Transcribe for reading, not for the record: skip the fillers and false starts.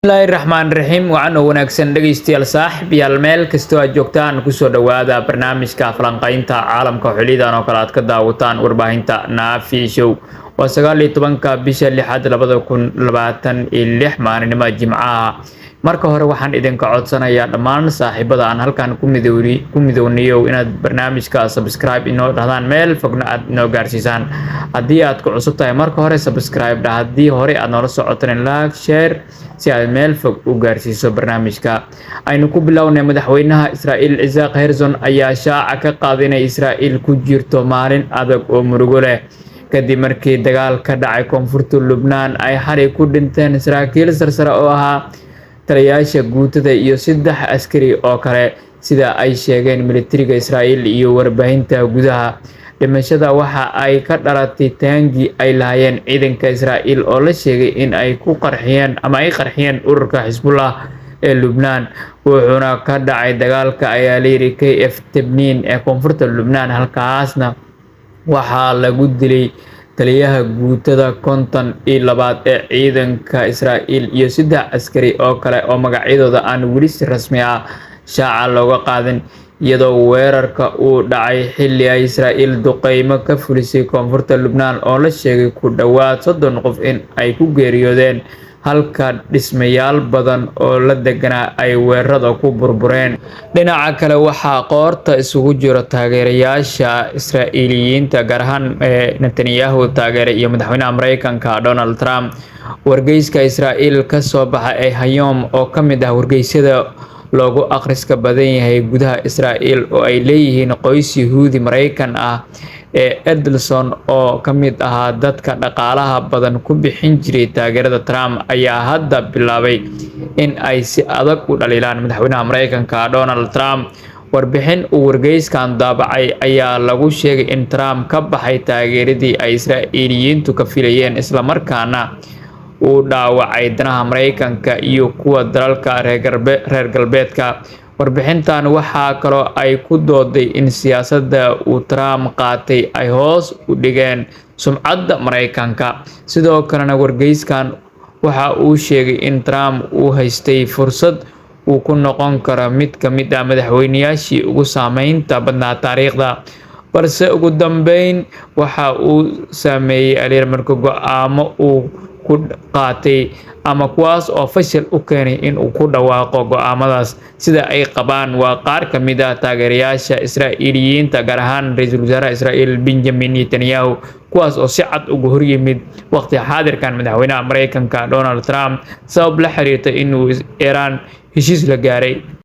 Bismillaahi raxmaan raxiim. Wacan oo wanaagsan, dhegaystayaal, saaxiib yaal, meel kastoo aad joogtaan, kusoo dhowaada barnaamijka falanqaynta caalamka. Xilidan oo kale aad ka daawataan warbaahinta Naafi Show. Waa 19-ka bisha lixaad 2026, maalinimada Jimcaha. Marka hore waxaan idinka codsanayaa dhammaan saaxiibada aan halkan ku midowniyo inaad barnaamijka subscribe inoo dhahdaan, meel fogna aad inoo gaarsiisaan. Haddii aad ku cusub tahay, marka hore subscribe dhah. Haddii hore aad noola socoteen, like, share, si aad meel fog u gaarsiiso barnaamijka. Aynu ku bilownay. Madaxweynaha Israa'iil Isaaq Herzog ayaa shaaca ka qaaday inay Israa'iil ku jirto maalin adag oo murugo leh, kadib markii dagaal ka dhacay koonfurta Lubnaan ay xalay ku dhinteen saraakiil sarsare oo ahaa taliyayaasha guutada iyo saddex askari oo kale, sida ay sheegeen militariga Israa'iil iyo warbaahinta gudaha. Dhimashada waxa ay ka dhalatay taangi ay lahaayeen ciidanka Israa'iil oo la sheegay in ay ku qarxiyeen ama ay qarxiyeen ururka Xisbullah ee Lubnaan, wuxuuna ka dhacay dagaalka, ayaa layidhi, Kfar Tibnin ee koonfurta Lubnaan. Halkaasna waxaa lagu dilay taliyaha guutada 52aad ee ciidanka Israa'iil iyo saddex askari oo kale oo magacyadooda aan weli si rasmi ah shaaca looga qaadin, iyadoo weerarka uu dhacay xilli ay Israa'iil duqeymo ka fulisay koonfurta Lubnaan oo la sheegay ku dhowaad 30 qof in ay ku geeriyoodeen, halka dhismayaal badan oo la deganaa ay weerarada ku burbureen. Dhinaca kale, waxaa qoorta isugu jiro taageerayaasha Israa'iiliyiinta, gaar ahaan Netanyahu taageeray, iyo madaxweynaha Mareykanka Donald Trump. Wargeyska Israa'iil ka soo baxa ee Hayom, oo ka mid ah wargeysyada loogu akhriska badan yahay gudaha Israa'iil oo ay leeyihiin qoys Yahuudi Mareykan ah ee Edelson, oo ka mid ahaa dadka dhaqaalaha badan ku bixin jiray taageerada Trump, ayaa hadda bilaabay in ay si adag u dhaliilaan madaxweynaha Mareykanka Donald Trump. Warbixin uu wargeyskan daabacay ayaa lagu sheegay in Trump ka baxay taageeradii ay Israa'iiliyiintu ka filayeen, islamarkaana uu dhaawacay danaha Mareykanka iyo kuwa dalalka reer galbeedka. Warbixintan waxaa kaloo ay ku dooday in siyaasadda uu Trump qaatay ay hoos u dhigeen sumcadda Mareykanka. Sidoo kalena wargeyskan waxa uu sheegay in Trump uu haystay fursad uu ku noqon karo mid ka mid ah madaxweynayaashii ugu saameynta badnaa taariikhda, balse ugu dambeyn waxa uu saameeyey aliir marka go'aamo uu ku qaatay ama kuwaas oo fashil u keenay in uu ku dhawaaqo go'aamadaas, sida ay qabaan waa qaar ka mid ah taageerayaasha Israa'iiliyiinta, gaar ahaan ra-iisul wasaaraha Israa'iil Benjamin Netanyahu, kuwaas oo si cad uga horyimid waqti xaadirkan madaxweynaha Mareykanka Donald Trump, sabab la xiriirta inuu Iiraan heshiis la gaaray.